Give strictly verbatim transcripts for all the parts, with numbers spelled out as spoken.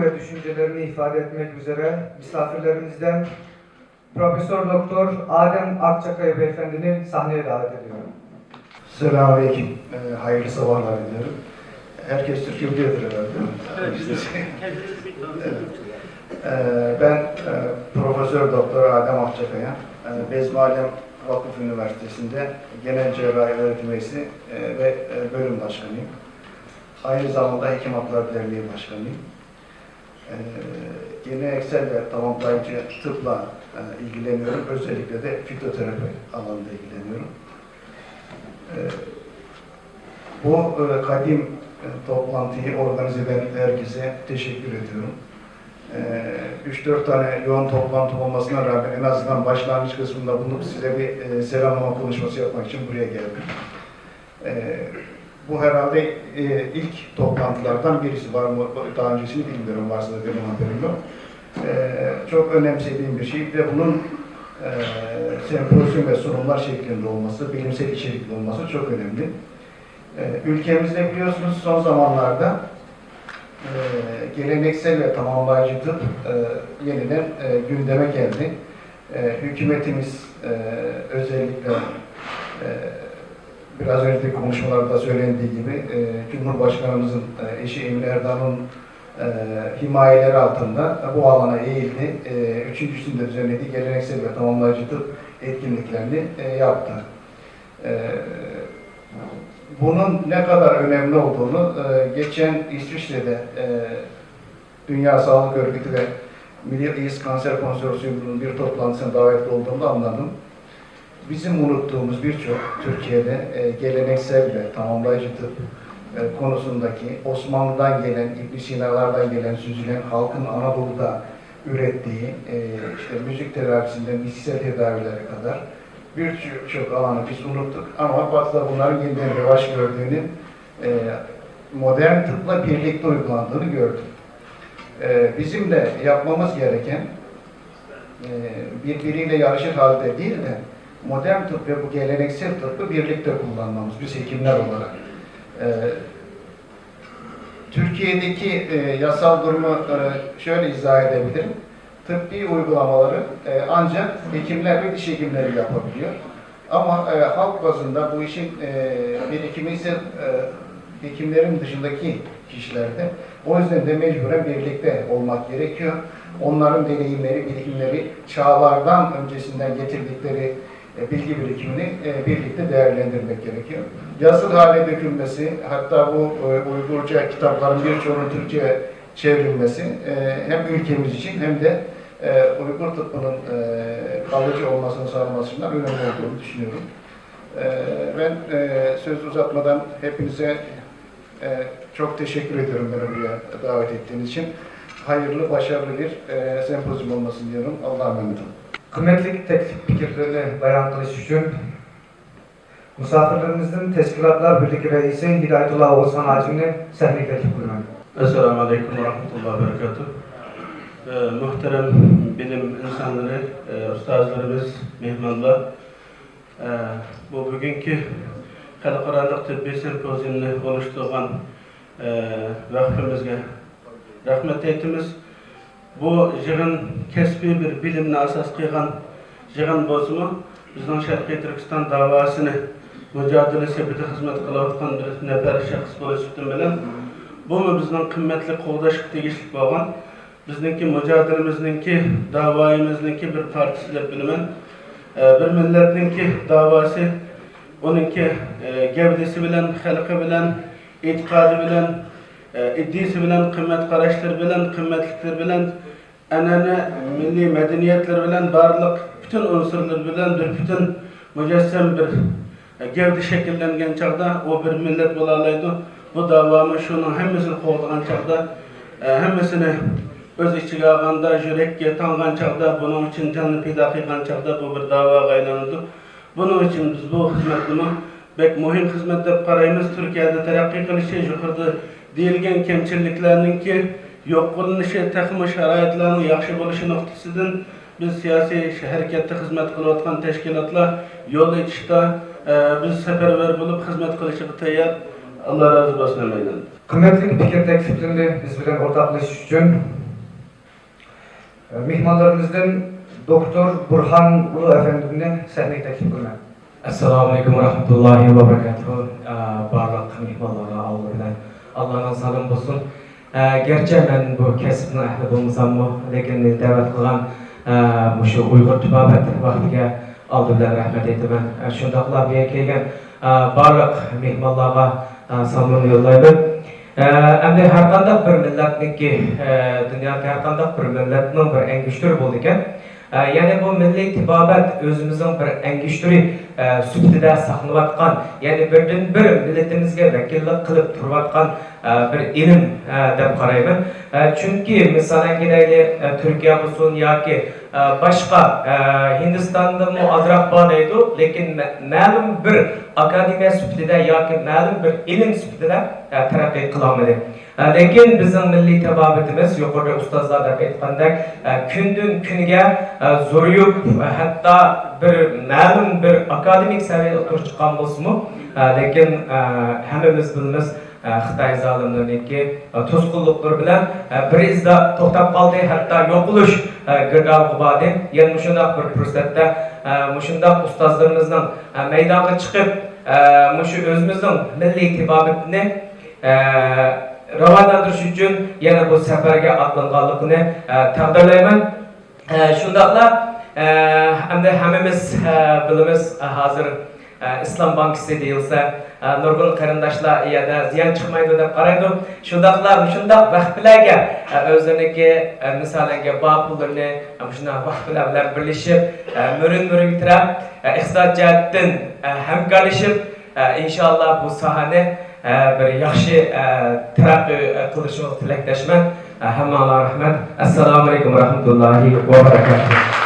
ve düşüncelerini ifade etmek üzere misafirlerimizden Profesör Doktor Adem Akçakaya Beyefendini sahneye davet ediyorum. Selamünaleyküm. Ee, hayırlı sabahlar diliyorum. Herkes Türkiye biliyordur herhalde, değil mi? Evet. Evet. Ee, ben e, Profesör Doktor Adem Akçakaya, e, Bezmi Alem Vakıf Üniversitesi'nde genel cerrahi öğretim üyesi e, ve e, bölüm başkanıyım. Aynı zamanda Hekim Hakları Derneği Başkanıyım. Ee, Geleneksel ve tamamlayıcı tıpla e, ilgileniyorum. Özellikle de fitoterapi alanında ilgileniyorum. Ee, Bu e, kadim e, toplantıyı organize eden herkese teşekkür ediyorum. Ee, Üç dört tane yoğun toplantı olmasına rağmen en azından başlangıç kısmında bulunup size bir e, selamlama konuşması yapmak için buraya geldim. Ee, Bu herhalde e, ilk toplantılardan birisi, var mı daha öncesini bilmiyorum, varsa da benim haberim yok. Ee, çok önemsediğim bir şey ve bunun e, sempozyum ve sunumlar şeklinde olması, bilimsel içerikli olması çok önemli. Ee, ülkemizde biliyorsunuz son zamanlarda e, geleneksel ve tamamlayıcı tıp e, yeniden e, gündeme geldi. E, hükümetimiz e, özellikle e, biraz önce de konuşmalarda söylendiği gibi e, Cumhurbaşkanımızın e, eşi Emine Erdoğan'ın e, himayeleri altında bu alana eğildi. E, üçüncüsünde düzenlediği geleneksel ve tamamlayıcı tıp etkinliklerini e, yaptı. E, Bunun ne kadar önemli olduğunu e, geçen İsviçre'de e, Dünya Sağlık Örgütü ve Middle East Cancer Consortium'un bir toplantısına davetli olduğumda anladım. Bizim unuttuğumuz birçok Türkiye'de e, geleneksel ve tamamlayıcı tıp e, konusundaki Osmanlı'dan gelen, İbn Sina'lardan gelen, süzülen, halkın Anadolu'da ürettiği, e, işte müzik tedavisinden bitkisel tedavilere kadar birçok alanı biz unuttuk. Ama Batı'da bunların yeniden revaç gördüğünü, e, modern tıpla birlikte uygulandığını gördük. E, bizim de yapmamız gereken e, birbiriyle yarışır halde değil de modern tıp ve bu geleneksel tıbbı birlikte kullanmamız biz hekimler olarak. E, Türkiye'deki e, yasal durumu e, şöyle izah edebilirim. Tıbbi uygulamaları e, ancak hekimler ve diş hekimleri yapabiliyor. Ama e, halk bazında bu işin e, birikimi ise e, hekimlerin dışındaki kişilerde. O yüzden de mecburen birlikte olmak gerekiyor. Onların deneyimleri, birikimleri, çağlardan öncesinden getirdikleri e, bilgi birikimini e, birlikte değerlendirmek gerekiyor. Yazılı hale dökülmesi, hatta bu e, Uygurca kitapların birçoğunun Türkçe'ye çevrilmesi e, hem ülkemiz için hem de e, Uygur tıbbının e, kalıcı olmasını sağlaması açısından önemli olduğunu düşünüyorum. E, Ben e, söz uzatmadan hepinize e, çok teşekkür ediyorum beni buraya davet ettiğiniz için. Hayırlı, başarılı bir e, sempozyum olmasını diyorum. Allah'a emanet olun. Kıymetli teklif fikirlerini beyan kılış için misafirlerimizin Teşkilatlar Birliği Reisi Hidayetullah Oğuzhan Hacı'nı sahneye teklif buyurun. Esselamu Aleyküm ve Rahmetullahi ve Berekatuhu. Ee, muhterem bilim insanları, e, ustazlarımız, mehmanlar, e, bu bugünkü halkaralık tibbiy sempozyumunu oluşturgan e, vaqfimizge rahmet aytamiz. Bu yig'in kasbiy bir bilimni asos qilgan yig'in bo'lsa-mu, bizning Sharqiy Turkiston davosini mujodala sifatida xizmat qilayotgan bir nafar shaxs bo'lish suhbatim bilan, bumi bizning qimmatli qo'g'dashga tegishli bo'lgan, bizningki mujodalamizningki, davoyimizninki bir partisi deb bilaman. E, bir millatningki davosi, uningki e, gavdisi bilan, xalqi bilan, e'tiqodi bilan, e, iddiasi bilan, qimmat qarashlari bilan, qimmatliklari bilan, an'ana, milliy madaniyatlar bilan, barliq butun unsurlar bilan bir butun mujassam bir e, gavda shakllangan chog'da u bir millat bo'la oladi. Bu davomi shuning hammasini qo'g'digan chog'da, e, hammasini o'z ichiga olganda, yurakka tong'an chog'da, buning uchun jonni pido qilgan chog'da bu bir davoga aylanadi. Buning uchun biz bu xizmatni bek muhim xizmat deb qaraymiz. Turkiyada taraqqiy qilishi, yuqorida deyilgan kamchiliklarningki yo'q qilinishi, texmi sharoitlarning yaxshi bo'lishi nuqtasidan biz siyosiy harakatda xizmat qilayotgan tashkilotlar yo'l etishda, e, biz safarbar bo'lib xizmat qilishga tayyor. ئاللا رازى بولسۇن ھەممەيلەن. قىممەتلىك پىكىر تەكلىپلىرىنى بىز بىلەن ئورتاقلىشىش ئۈچۈن مېھمانلىرىمىزدىن دوكتور بۇرھان ئۇلۇغ ئەپەندىمنى سەھنىگە تەكلىپ قىلىمەن. ئەسسالامۇئەلەيكۇم ۋەرەھمەتۇللاھى ۋەبەرىكاتۇھۇ. ئە، بارلىق مېھمانلارغا ئالدى بىلەن ئاللانىڭ سالامى بولسۇن. ئە، گەرچە مەن بۇ كەسىپنىڭ ئەھلى بولمىساممۇ، لېكىن مېنى دەۋەت قىلغان، ئە، مۇشۇ ئۇيغۇر تېبابەت ۋاقتىگە ئالدى بىلەن رەھمەت ئېيتىمەن. ئە، شۇنداقلا بۇ يەرگە كەلگەن، ئە، بارلىق مېھمانلارغا، ئە، سالىمىمنى يوللايمەن. ئە، ئەمدى ھەرقانداق بىر مىللەتنىڭكى، ئە، دۇنيادىكى ھەرقانداق بىر مىللەتنىڭ بىر ئەڭگۈشتىرى بولىدىكەن. ئە، يەنى بۇ مىللىي تېبابەت ئۆزىمىزنىڭ بىر ئەڭگۈشتىرى، ئە، سۈپىتىدە ساقلىنىۋاتقان، يەنى بىردىنبىر مىللىتىمىزگە ۋەكىللىك قىلىپ تۇرۇۋاتقان، ئە، بىر ئىلىم، ئە، دەپ قارايمەن. ئە، چۈنكى، مىسالەن كېلەيلى، ئە، تۈركىيە بولسۇن ياكى، ئە، باشقا، ئە، ھىندىستاندىنمۇ ئازراق بار دەيدۇ، لېكىن مە-، مەلۇم بىر ئاكادېمىيە سۈپىتىدە ياكى مەلۇم بىر ئىلىم سۈپىتىدە، ئە، تەرەققىي قىلالمىدى. ئە، لېكىن بىزنىڭ مىللىي تېبابىتىمىز، يۇقىرىدا ئۇستازلار دەپ ئېيتقاندەك، ئە، كۈندىن كۈنگە، ئە، زورىيىپ، ئە، ھەتتا بىر مەلۇم بىر ئاكادېمىك سەۋىيەدە ئوتتۇرىغا چىققان بولسىمۇ، ئە، لېكىن، ئە، ھەممىمىز بىلىمىز، ئە، خىتاي زالىملىرىنىڭكى، ئە، توسقۇنلۇقلىرى بىلەن، ئە، بىر ئىزدا توختاپ قالدى، ھەتتا يوقىلىش، ئە، گىردابىغا باردى. يەنە مۇشۇنداق بىر پۇرسەتتە، ئە، مۇشۇنداق ئۇستازلىرىمىزنىڭ، ئە، مەيدانغا چىقىپ، ئە، مۇشۇ ئۆزىمىزنىڭ مىللىي تېبابىتىنى ئە، راۋاجلاندۇرۇش ئۈچۈن يەنە بۇ سەپەرگە ئاتلانغانلىقىنى، ئە، تەقدىرلەيمەن. ئە، شۇنداقلا، ئە، ئەمدى ھەممىمىز، ئە، بىلىمىز، ئە، ھازىر، ئە، ئىسلام بانكىسى دېيىلسە، ئە، نۇرغۇن قېرىنداشلار ئۇ يەردە زىيان چىقمايدۇ دەپ قارايدۇ. شۇنداقلا مۇشۇنداق ۋەقپىلەرگە، ئە، ئۆزلىرىنىڭكى، ئە، مىسالەنگە بار پۇللىرىنى، ئە، مۇشۇنداق ۋەقپىلەر بىلەن بىرلىشىپ، ئە، مۈرۈن مۈرۈگە تىرەپ، ئە، ئىقتىساد جەھەتتىن، ئە، ھەمكارلىشىپ، ئە، ئىنشائاللا بۇ ساھەنى، ئە، بىر ياخشى، ئە، تەرەققىي، ئە، قىلدۇرۇشىڭىزغا تىلەكداشمەن. ئە، ھەممىڭلارغا رەھمەت. ئەسسالامۇئەلەيكۇم ۋەرەھمەتۇللاھى ۋەبەرەكاتۇھ.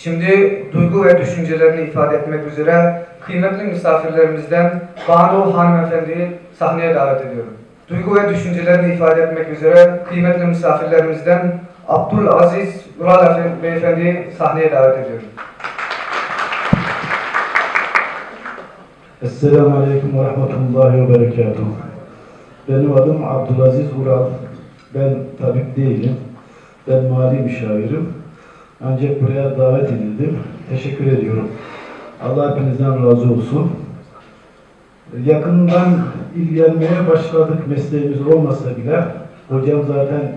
Şimdi duygu ve düşüncelerini ifade etmek üzere kıymetli misafirlerimizden Banu hanımefendiyi sahneye davet ediyorum. Duygu ve düşüncelerini ifade etmek üzere kıymetli misafirlerimizden Abdülaziz Ural Efendi, beyefendiyi sahneye davet ediyorum. Esselamu Aleyküm ve Rahmetullahi ve Berekatuhu. Benim adım Abdülaziz Ural. Ben tabip değilim. Ben mali müşavirim. Ancak buraya davet edildim. Teşekkür ediyorum. Allah hepinizden razı olsun. Yakından ilgilenmeye başladık mesleğimiz olmasa bile. Hocam zaten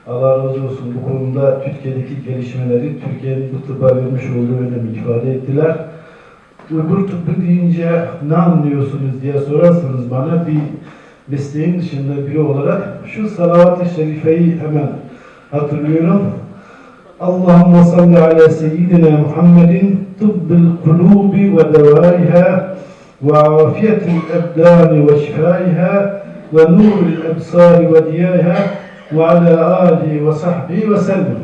Allah razı olsun bu konuda Türkiye'deki gelişmeleri, Türkiye'nin bu tıbba vermiş olduğu önemi ifade ettiler. Uygur tıbbı deyince ne anlıyorsunuz diye sorarsanız bana bir mesleğin dışında biri olarak şu salavat-ı şerifeyi hemen hatırlıyorum. Allahümme salli ala seyyidina Muhammedin tıbbıl kulubi ve devaiha وعافية الأبدان وشفائها ونور الأبصار وضيائها وعلى آله وصحبه وسلم.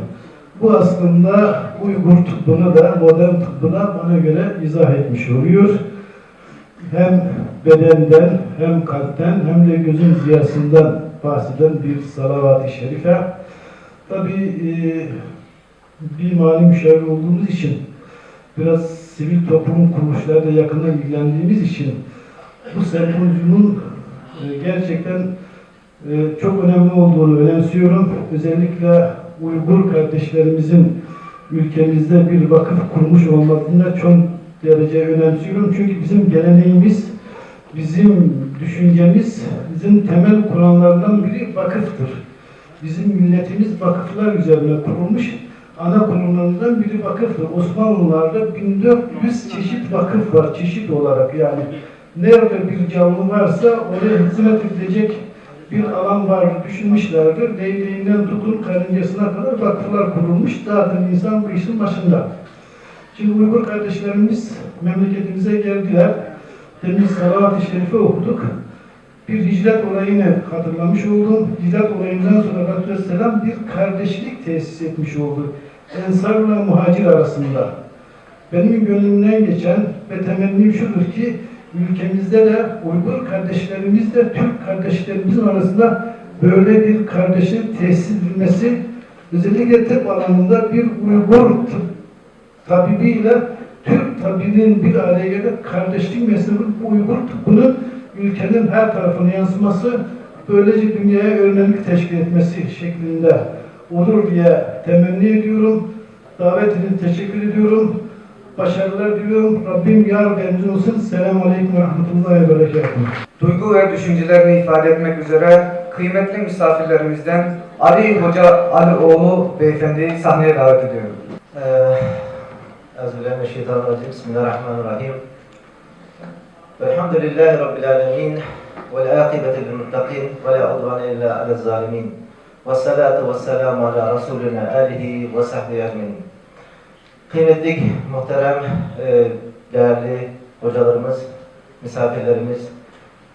Bu aslında Uygur tıbbını da modern tıbbına bana göre izah etmiş oluyor. Hem bedenden hem kalpten hem de gözün ziyasından bahseden bir salavat-ı şerife. Tabi e, bir mali müşavir olduğumuz için, biraz sivil toplum kuruluşlarıyla yakından ilgilendiğimiz için bu sempozyumun e, gerçekten e, çok önemli olduğunu önemsiyorum. Özellikle Uygur kardeşlerimizin ülkemizde bir vakıf kurmuş olmasını da çok derece önemsiyorum. Çünkü bizim geleneğimiz, bizim düşüncemiz, bizim temel kuramlardan biri vakıftır. Bizim milletimiz vakıflar üzerine kurulmuş ana kurumlarından biri vakıftır. Osmanlılarda bin dört yüz çeşit vakıf var, çeşit olarak yani. Nerede bir canlı varsa oraya hizmet edilecek bir alan var düşünmüşlerdir. Leyleğinden tutun karıncasına kadar vakıflar kurulmuş zaten insan bu işin başında. Şimdi Uygur kardeşlerimiz memleketimize geldiler. Demin salavat-ı şerife okuduk. Bir hicret olayını hatırlamış oldum. Hicret olayından sonra Resulullah Aleyhisselam bir kardeşlik tesis etmiş oldu. Ensarla muhacir arasında. Benim gönlümden geçen ve temennim şudur ki ülkemizde de Uygur kardeşlerimizle Türk kardeşlerimizin arasında böyle bir kardeşlik tesis edilmesi, özellikle tıp alanında bir Uygur tıp tabibiyle Türk tabibinin bir araya gelip kardeşlik mezhebinin bu Uygur tıbbının ülkenin her tarafına yansıması, böylece dünyaya örneklik teşkil etmesi şeklinde olur diye temenni ediyorum. Davet için teşekkür ediyorum. Başarılar diliyorum. Rabbim yar ve yardımcı olsun. Selamun Aleyküm ve Rahmetullahi ve Berekatuhu. Duygu ve düşüncelerini ifade etmek üzere kıymetli misafirlerimizden Ali Hoca Alioğlu Beyefendi'yi sahneye davet ediyorum. Ee, Euzubillahimineşşeytanirracim. Bismillahirrahmanirrahim. Velhamdülillahi Rabbil alemin. Vel akibete lil muttaqin. Ve la udvane illa alel zalimin. Ve salatu ve selamu ala Resulina alihi ve sahbihi ecmain. Kıymetli, muhterem, e, değerli hocalarımız, misafirlerimiz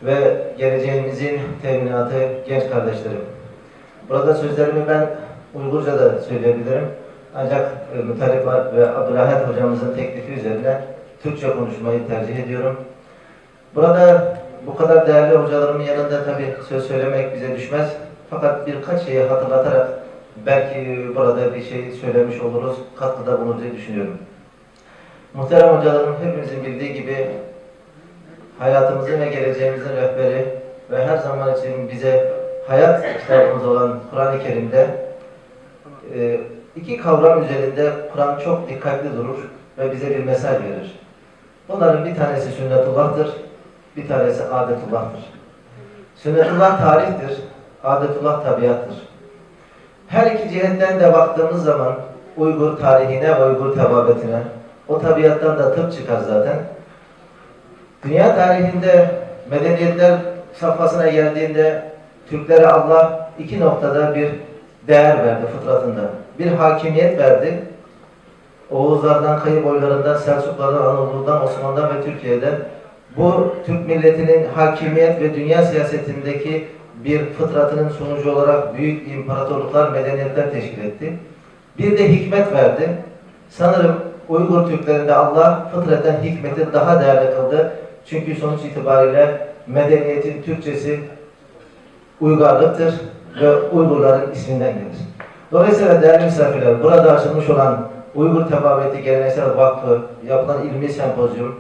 ve geleceğimizin teminatı genç kardeşlerim. Burada sözlerimi ben Uygurca da söyleyebilirim. Ancak, e, Mutalip ve Abdülahad hocamızın teklifi üzerine Türkçe konuşmayı tercih ediyorum. Burada bu kadar değerli hocalarımın yanında tabii söz söylemek bize düşmez. Fakat birkaç şeyi hatırlatarak belki burada bir şey söylemiş oluruz, katkıda bulunur diye düşünüyorum. Muhterem hocalarım, hepimizin bildiği gibi hayatımızın ve geleceğimizin rehberi ve her zaman için bize hayat kitabımız olan Kur'an-ı Kerim'de, e, iki kavram üzerinde Kur'an çok dikkatli durur ve bize bir mesaj verir. Bunların bir tanesi sünnetullah'tır, bir tanesi adetullah'tır. Sünnetullah tarihtir, adetullah tabiattır. Her iki cihetten de baktığımız zaman Uygur tarihine ve Uygur tebabetine, o tabiattan da tıp çıkar zaten. Dünya tarihinde medeniyetler safhasına geldiğinde Türklere Allah iki noktada bir değer verdi fıtratında. Bir hakimiyet verdi. Oğuzlardan, Kayı boylarından, Selçuklardan, Anadolu'dan, Osmanlı'dan ve Türkiye'den bu Türk milletinin hakimiyet ve dünya siyasetindeki bir fıtratının sonucu olarak büyük imparatorluklar, medeniyetler teşkil etti. Bir de hikmet verdi. Sanırım Uygur Türklerinde Allah fıtraten hikmeti daha değerli kıldı. Çünkü sonuç itibariyle medeniyetin Türkçesi uygarlıktır ve Uygurların isminden gelir. Dolayısıyla değerli misafirler, burada açılmış olan Uygur Tebabeti Geleneksel Vakfı yapılan ilmi sempozyum,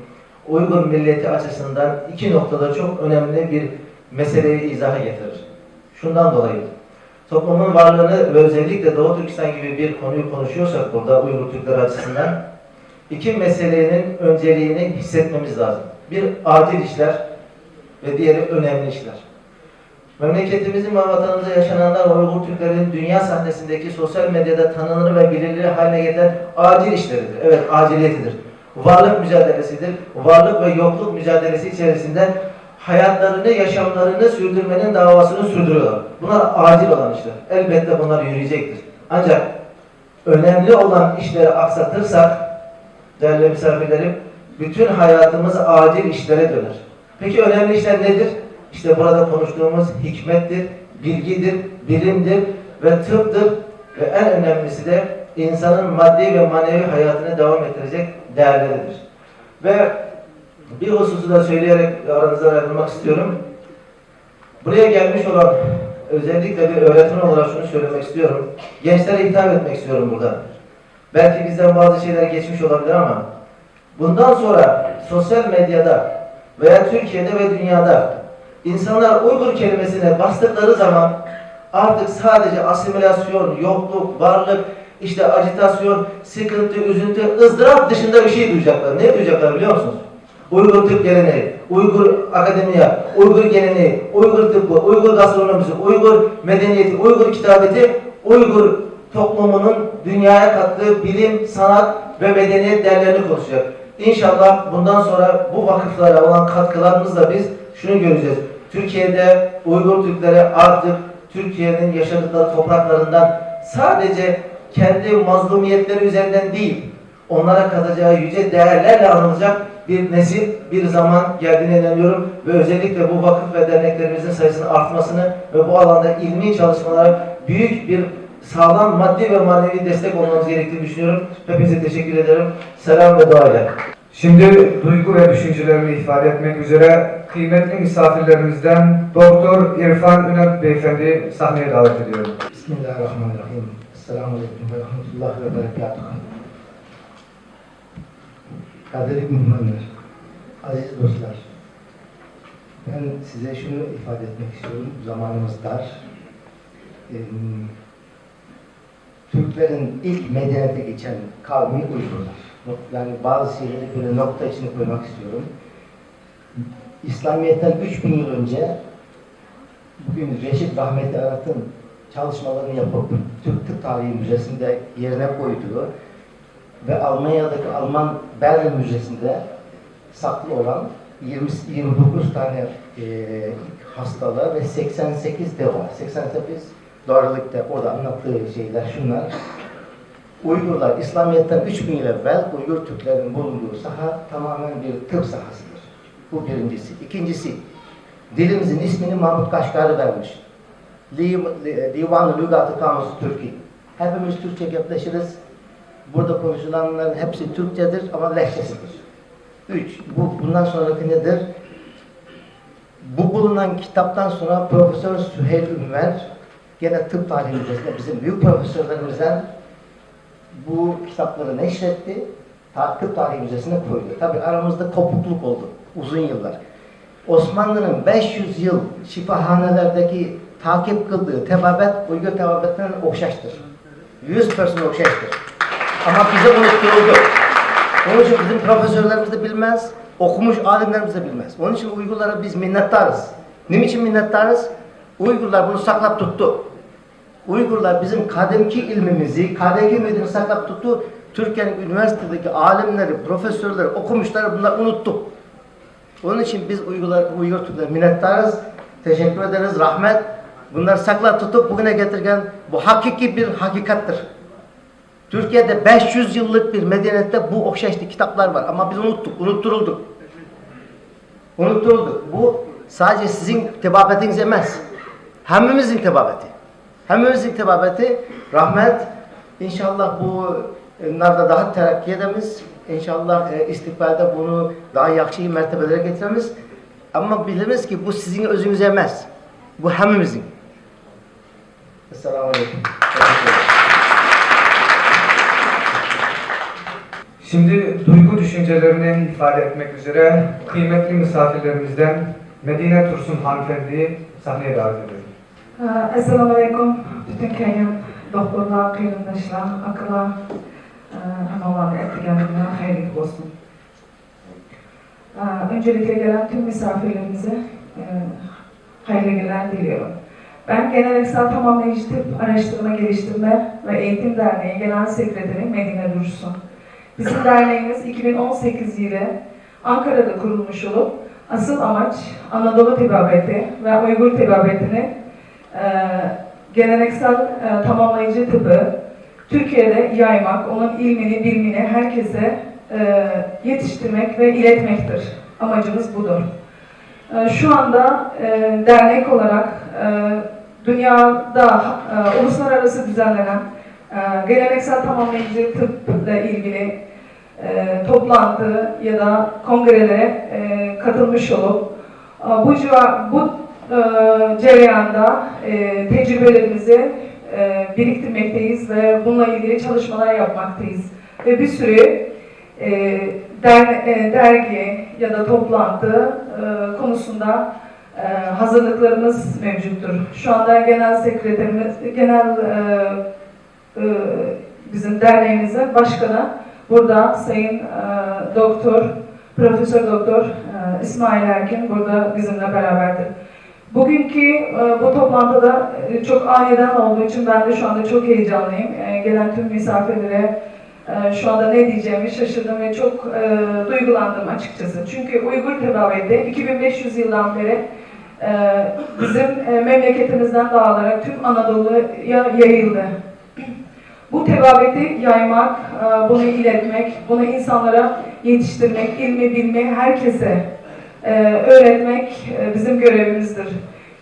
Uygur milleti açısından iki noktada çok önemli bir meseleyi izaha getirir. Şundan dolayı, toplumun varlığını ve özellikle Doğu Türkistan gibi bir konuyu konuşuyorsak burada Uygur Türkleri açısından iki meselenin önceliğini hissetmemiz lazım. Bir acil işler ve diğeri önemli işler. Memleketimizin ve vatanımızda yaşananlar ve Uygur Türklerinin dünya sahnesindeki sosyal medyada tanınır ve bilinir haline getiren acil işleridir. Evet, aciliyetidir. Varlık mücadelesidir. Varlık ve yokluk mücadelesi içerisinde hayatlarını, yaşamlarını sürdürmenin davasını sürdürüyorlar. Bunlar acil olan işler. Elbette bunlar yürüyecektir. Ancak önemli olan işleri aksatırsak, değerli misafirlerim, bütün hayatımız acil işlere döner. Peki önemli işler nedir? İşte burada konuştuğumuz hikmettir, bilgidir, bilimdir ve tıptır ve en önemlisi de insanın maddi ve manevi hayatını devam ettirecek değerleridir. Ve bir hususu da söyleyerek aranızdan ayrılmak istiyorum. Buraya gelmiş olan, özellikle bir öğretmen olarak şunu söylemek istiyorum. Gençlere hitap etmek istiyorum buradan. Belki bizden bazı şeyler geçmiş olabilir ama bundan sonra sosyal medyada veya Türkiye'de ve dünyada insanlar Uygur kelimesine bastıkları zaman artık sadece asimilasyon, yokluk, varlık, işte acitasyon, sıkıntı, üzüntü, ızdırap dışında bir şey duyacaklar. Ne duyacaklar biliyor musunuz? Uygur Türk geleneği, Uygur akademiya, Uygur geleneği, Uygur tıbbı, Uygur gastronomisi, Uygur medeniyeti, Uygur kitabeti, Uygur toplumunun dünyaya kattığı bilim, sanat ve medeniyet değerlerini konuşacak. İnşallah bundan sonra bu vakıflara olan katkılarımızla biz şunu göreceğiz. Türkiye'de Uygur Türkleri artık Türkiye'nin yaşadıkları topraklarından sadece kendi mazlumiyetleri üzerinden değil, onlara katacağı yüce değerlerle anılacak bir nesil, bir zaman geldiğine inanıyorum ve özellikle bu vakıf ve derneklerimizin sayısının artmasını ve bu alanda ilmi çalışmalara büyük bir sağlam maddi ve manevi destek olmamız gerektiğini düşünüyorum. Hepinize teşekkür ederim. Selam ve dua ile. Şimdi duygu ve düşüncelerini ifade etmek üzere kıymetli misafirlerimizden Doktor İrfan Üner Beyefendi'yi sahneye davet ediyorum. Bismillahirrahmanirrahim. Esselamu Aleyküm ve Rahmetullahi ve Berekatuhu. Qadrli mehmonlar, aziz do'stlar, men sizga shuni ifoda etmoqchi edim, zamonimiz dar. Em, Türklerin ilk medeniyete geçen kavmi Uygurlar. Yani bazı şeyleri böyle nokta içine koymak istiyorum. İslamiyet'ten üç bin yıl önce bugün Reşit Rahmeti Arat'ın çalışmalarını yapıp Türk Tıp Tarihi Müzesi'nde yerine koyduğu ve Almanya'daki Alman Berlin Müzesi'nde saklı olan yirmi, yirmi dokuz tane e, hastalığı ve seksen sekiz deva, seksen sekiz doğrulikte orada anlattığı şeyler şunlar. Uygurlar, İslamiyet'ten üç bin yıl evvel Uygur Türklerin bulunduğu saha tamamen bir tıp sahasıdır. Bu birincisi. İkincisi, dilimizin ismini Mahmut Kaşgarlı vermiş. Li-, li-, Divan-ı Lügat-ı Kamus Türki. Hepimiz Türkçe gepleşiriz. Burada konuşulanların hepsi Türkçedir ama lehçesidir. Üç, bu, bundan sonraki nedir? Bu bulunan kitaptan sonra Profesör Süheyl Ünver gene tıp tarihi müzesinde bizim büyük profesörlerimizden bu kitapları neşretti. Ta-, tıp tarihi müzesine koydu. Tabi aramızda kopukluk oldu uzun yıllar. Osmanlı'nın beş yüz yıl şifahanelerdeki takip kıldığı tebabet Uygur tebabetine okşaştır. Yüz percent okşaştır. Ama bize unutturuldu. Onun için bizim profesörlerimiz de bilmez, okumuş alimlerimiz de bilmez. Onun için Uygurlara biz minnettarız. Niçin minnettarız? Uygurlar bunu saklap tuttu. Uygurlar bizim kadimki ilmimizi, kadimki medeniyeti saklap tuttu. Türkiye'nin üniversitedeki alimleri, profesörleri, okumuşları bunları unuttuk. Onun için biz Uygurlar, Uygur Türkler minnettarız. Teşekkür ederiz, rahmet. Bunları saklap tutup bugüne getirgen bu hakiki bir hakikattir. Türkiye'de beş yüz yıllık bir medeniyette bu okşaşlı kitaplar var ama biz unuttuk, unutturulduk. Unutturulduk. Bu sadece sizin tebabetiniz emez. Hemmimizin tebabeti. Hemmimizin tebabeti. Rahmet. İnşallah bu, e, narda daha terakki edemiz. İnşallah, e, istikbalde bunu daha yakşı mertebelere getiremiz. Ama bilemiz ki bu sizin özünüz emez. Bu hemmimizin. Esselamu Aleyküm. Şimdi duygu düşüncelerini ifade etmek üzere kıymetli misafirlerimizden Medine Tursun hanımefendiyi sahneye davet ediyorum. Esselamu Aleyküm. Bütün kelgen doktorlar, kıyımdaşlar, akılar, e, anavlarını ettigenlerine hayırlı olsun. Ee, Öncelikle gelen tüm misafirlerimize e, hayırlı günler diliyorum. Ben Geleneksel Tamamlayıcı Tıp Araştırma Geliştirme ve Eğitim Derneği Genel Sekreteri Medine Dursun. Bizim derneğimiz iki bin on sekiz yılı Ankara'da kurulmuş olup asıl amaç Anadolu tebabeti ve Uygur tebabetini e, geleneksel e, tamamlayıcı tıbbı Türkiye'de yaymak, onun ilmini, bilimini herkese e, yetiştirmek ve iletmektir. Amacımız budur. E, şu anda e, dernek olarak e, dünyada e, uluslararası düzenlenen e, geleneksel tamamlayıcı tıpla ilgili e, toplantı ya da kongrelere e, katılmış olup, e, bu civa- bu e, cereyanda e, tecrübelerimizi e, biriktirmekteyiz ve bununla ilgili çalışmalar yapmaktayız. Ve bir sürü e, der- e, dergi ya da toplantı e, konusunda e, hazırlıklarımız mevcuttur. Şu anda genel sekreterimiz, genel e, e, bizim derneğimizin başkanı burada Sayın e, Doktor, Profesör Doktor e, İsmail Erkin burada bizimle beraberdir. Bugünkü e, bu toplantıda e, çok aniden olduğu için ben de şu anda çok heyecanlıyım. E, gelen tüm misafirlere e, şu anda ne diyeceğimi şaşırdım ve çok e, duygulandım açıkçası. Çünkü Uygur tebabeti iki bin beş yüz yıldan beri e, bizim e, memleketimizden dağılarak tüm Anadolu'ya yayıldı. Bu tebabeti yaymak, e, bunu iletmek, bunu insanlara yetiştirmek, ilmi bilmeyi herkese e, öğretmek e, bizim görevimizdir.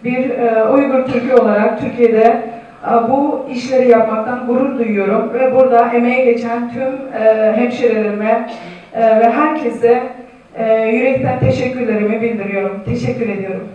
Bir e, Uygur Türk'ü olarak Türkiye'de e, bu işleri yapmaktan gurur duyuyorum ve burada emeği geçen tüm e, hemşirelerime e, ve herkese e, yürekten teşekkürlerimi bildiriyorum. Teşekkür ediyorum.